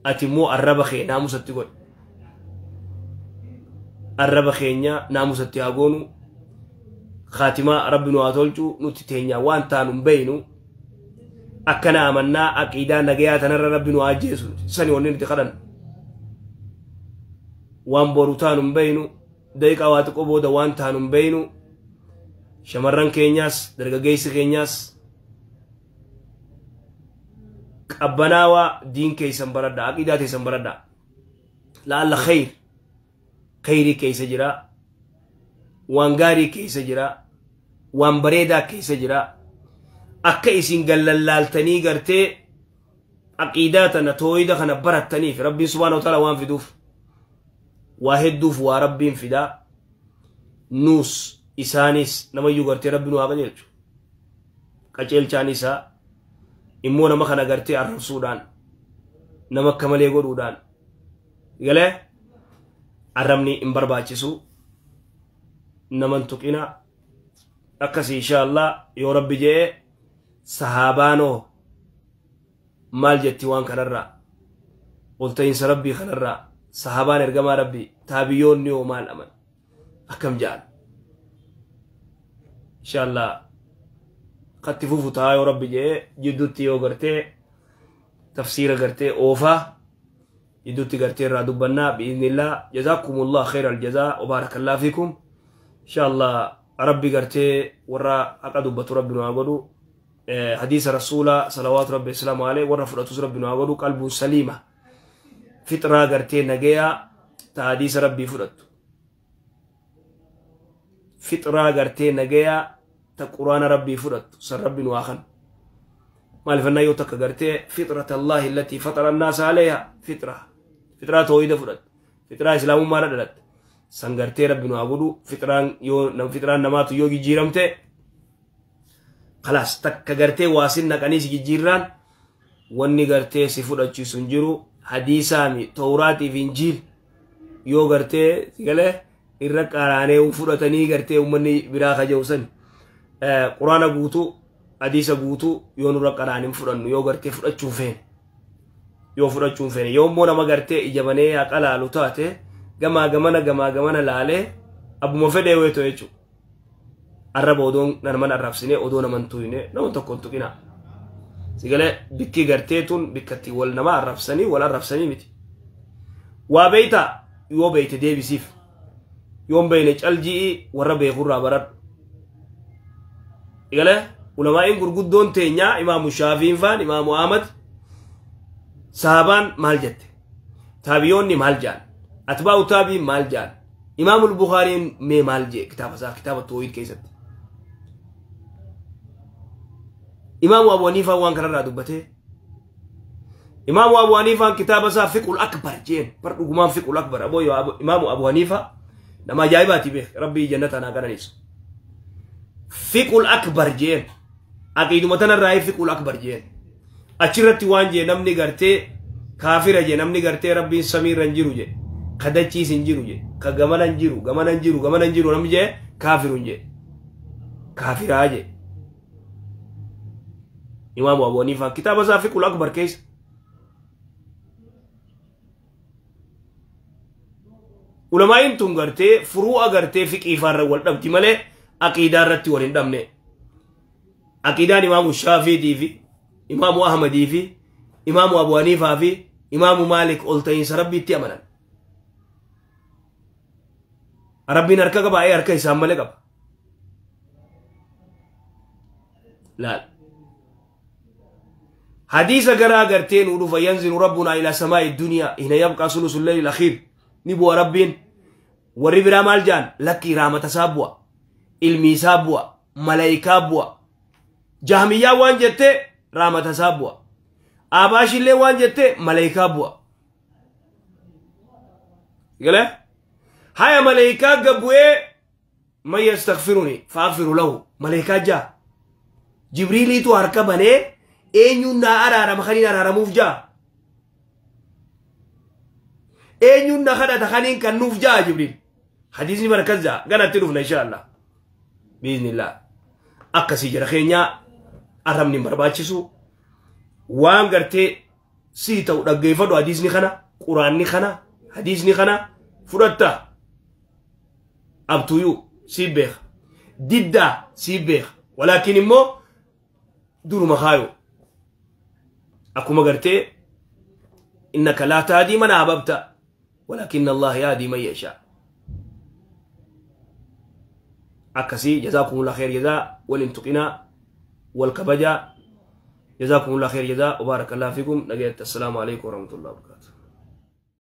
Ati immoo arraba kee naamusatti godhi. Arraba keenya naamusatti haa goonu. Khaatimaa rabbi nu haa tolchu. Nuti teenya waan taanu hin beeynu. Akkana amannaa aqiidaa nagayaa tanarra rabbi nu haa ajjeesu. Sani wanni nuti kadhannu. Waan boru taanu hin beeynu. Daqiiqaa waa xiqqoo booda waan taanu hin beeynu. Shamarran keenyaas dargaggeessi keenyaas qabbanaawaa diin keessan baradha, aqiidaa teessan baradha. La'alla khayr, khayrii keessa jira, waan gaarii keessa jira, waan bareedaa keessa jira. Akka isin gallallaaltanii gartee aqiidaa tana tooyida kana barattaniif rabbiin subhaanahu wa ta'ala waan fiduuf waa hedduuf waa rabbiin fidaa. Nuus isaanis namayyuu gartee rabbi nu haa qajeelchu. Qajeelchaan isaa immoo nama kana gartee arrabsuudhaan, nama akka malee godhuudhaan galee arrabni hin barbaachisu. Naman tuqina akkasii insha Allah yoo rabbi je'e. Sahaabaanoo maal jetti waan kanarraa, olta'iinsa rabbii kanarraa? Sahaabaan ergamaa rabbii, taabiyyoonni hoo maal aman, akkam ja'an? Insha Allah katti fufu ta'a yoo rabbi je'e. Jidduutti yoo gartee tafsiira gartee oofaa jidduutti gartee irraa dubbannaa bi'iznillah. Jazaakumullah khayra aljazaa wa baarakallah fiikum. Insha Allah rabbi gartee warra haqa dubbatu rabbi nu haa godhu. Hadiisa rasuula salawaatu rabbi islaamu alayhi warra fudhatus rabbi nu haa godhu. Qalbuun saliima, fixraa gartee nagayaa ta hadiisa rabbii fudhattu, fixraa gartee nagayaa ta quraana rabbii fudhattu san rabbi nu haa kanu. Maalifannaa yoo takka gartee fixrata allahi allatii faxara annaasa alayha, fixra fixraa tooyida fudhatte, fixraa islaamummaadha dhalatte san gartee rabbi nu haa godhu. Fixraan yoo fixraan namaatu yoo jijjiiramte khalaas, takka gartee waa sin naqanii si jijjiirraan wanni gartee si fudhachiisu hin jiru. Hadiisaami tawraatii fi injiil yoo gartee si galee irra qaraanee fudhatanii gartee ummanni biraa kaja'u san quraana guutuu hadiisa guutuu yoo nurra qaraan hin fudhannu. Yoo gartee fudhachuun feene, yoo fudhachuun feene, yoo immoo nama gartee ija banee haqa laalu taate gamaa gamana gamaa gamana laalee abbuma fedhee weeto jechuudha. Arraba odoon naman arrabsine, odoo naman tuyne, nama tokko hin tuqina. Sigalee bikki gartee tun bikkatti wal nama arrabsanii wal arrabsanii miti. Waa beeyta yoo beeyte deebisiif, yoo hin beeyne calji'i, warra beekurraa baradhu. Sigalee ulamaa'iin gurguddoon teenyaa imaamu Shaafiin faan, imaamu Ahmad, sahabaan maal jette, taabiyoonni maal jaan, atbaa'u taabiin maal jaan, imaamul Bukaariin mee maal jee kitaaba isaa kitaaba toohid keessatti? Imaamu Abu Haniifaan waan kanarraa dubbatee, imaamu Abu Haniifaan kitaaba isaa Fiqul Akbar jeen bar dhugumaan Fiqul Akbar. Aboo imaamu Abu Haniifaa nama ajaa'ibaati beek, rabbii jannata naa qananiisu. Fiqul Akbar jeen, aqiiduma tanarraa Fiqul Akbar jeen. Achirratti waan jee namni gartee kaafira jee, namni gartee rabbiin samiirra hin jiru jee, ka dachiis hin jiru jee, ka gamana hin jiru, gamana hin jiru, gamana hin jiru namni jee kaafirun jee, kaafiraa jee. Imaamu Abu Haniifaa kitaaba isaa Fiqul Akbar keessa. Ulamaa'iin tun gartee furuu'a gartee fiqiifaarra wal dhabdi malee aqiidaa irratti wal hin dhabne. Aqiidaan imaamu Shaafiitii fi imaamu Ahmadii fi imaamu Abu Haniifaa fi imaamu Maalik ol ta'iinsa rabbiitti amanan. Rabbiin harka qaba, ee harka isaan malee qaba. Laal. Hadiisa garaa gartee nuu dhufa yanzilu rabbunaa ila samaa'i duniyaa hina yabqaa sulusul layli akhiir ni bu'a rabbiin. Warri biraa maal jaan? Lakkii, raamata isaa bu'a, ilmi isaa bu'a, malaayikaa bu'a. Jahmiyyaa waan jette raamata isaa bu'a. Abaashillee waan jette malaayikaa bu'a. Galee? Haya, malaayikaa gabbu'ee man yastaghfiruni faaghfiru lahu malaayikaa jaa. Jibriiliitu harka banee eenyuun naa araarama kaniin araaramuuf jaa. Eenyuun na kadhata kaniin kannuuf jaa Jibriil. Hadiisni barakas jaa ganatti dhufna insha Allah. Biiznillah. Akkasii jara keenyaa arrabni hin barbaachisu. Waan gartee Sii ta'u dhaggeeffadhu. Hadiisni kana, quraanni kana, hadiisni kana fudhatta, abtuyyuu sii beeka, diddaa sii beeka. Walaakin immoo duruma kaayo akkuma gartee innaka laa tahdii man ahbabta walaakinna Allah yahdii man yashaa. Akkasii. Jazaakumullah khair jazaa. Wal hin tuqinaa, wal kabajaa. Jazaakumullah khair jazaa. Wabaarakallahu fiikum. Nagayatti. Assalaamu alaikum warahmatullahi wabarakatuh.